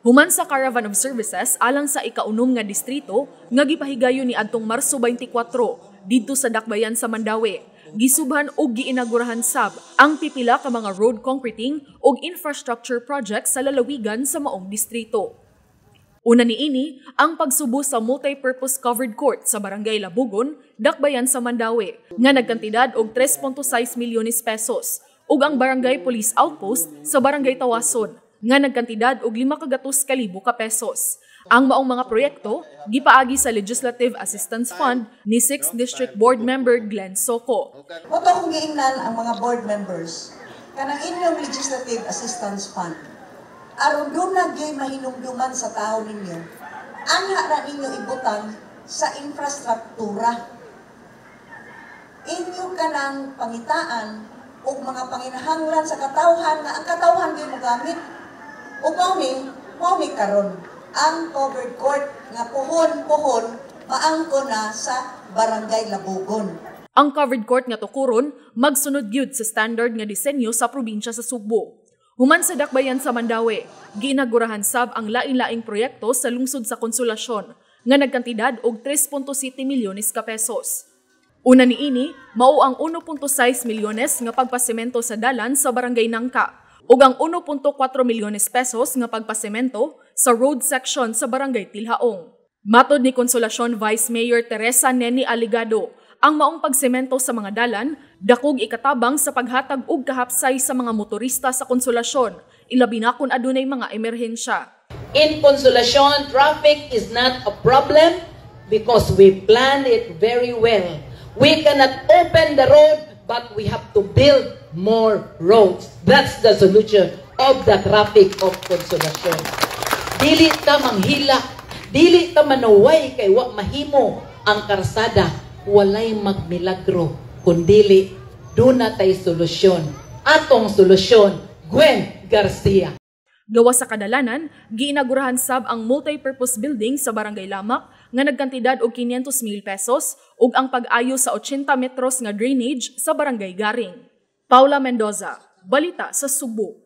Human sa Caravan of Services alang sa ikaunom nga distrito nga gipahigayon ni adtong Marso 24 didto sa Dakbayan sa Mandaue, gisubhan og giinagurahan sab ang pipila ka mga road concreting ug infrastructure projects sa lalawigan sa maong distrito. Una niini ang pagsubo sa multi-purpose covered court sa Barangay Labugon, Dakbayan sa Mandaue, nga nagkantidad og 3.6 milyones pesos, ug ang Barangay Police Outpost sa Barangay Tawason, nga nagkantidad og 500,000 ka pesos. Ang maong mga proyekto gipaagi sa Legislative Assistance Fund ni 6th District Board Member Glenn Soco. Mao to akong giingnan ang mga board members kanang inyong Legislative Assistance Fund. Aron duna gyud mahinumduman sa tao ninyo, anha na ninyo ibutang sa infrastruktura. Inyo kanang pangitaan og mga panginahanglan sa katawhan nga ang katawhan gyud mogamit. Ug mao ni karon ang covered court nga puhon-puhon maangko na sa Barangay Labugon. Ang covered court nga tukuron magsunod gyud sa standard nga disenyo sa probinsya sa Sugbo. Human sa Dakbayan sa Mandaue, giinagurahan sab ang lain-laing proyekto sa lungsod sa Konsolasyon nga nagkantidad og 3.7 milyones ka pesos. Una niini, mao ang 1.6 milyones nga pagpasemento sa dalan sa Barangay Nangka ug ang 1.4 milyones pesos nga pagpasemento sa road section sa Barangay Tilhaong. Matod ni Consolacion Vice Mayor Teresa Neni Aligado, ang maong pagsemento sa mga dalan dakog ikatabang sa paghatag og kahapsay sa mga motorista sa Consolacion, ilabi na kung adunay mga emerhensya. In Consolacion, traffic is not a problem because we plan it very well. We cannot open the road, but we have to build more roads. That's the solution of the traffic of Consolacion. Dili ta manghila, dili ta manuway kay wa mahimo ang karsada, walay magmilagro kundili duna tay solusyon. Atong solusyon, Gwen Garcia. Gawas sa kadalanan, giinagurahan sab ang multi-purpose building sa Barangay Lamak nga nagkantidad og 500 mil pesos ug ang pag-ayo sa 80 metros nga drainage sa Barangay Garing. Paula Mendoza, Balita sa Sugbo.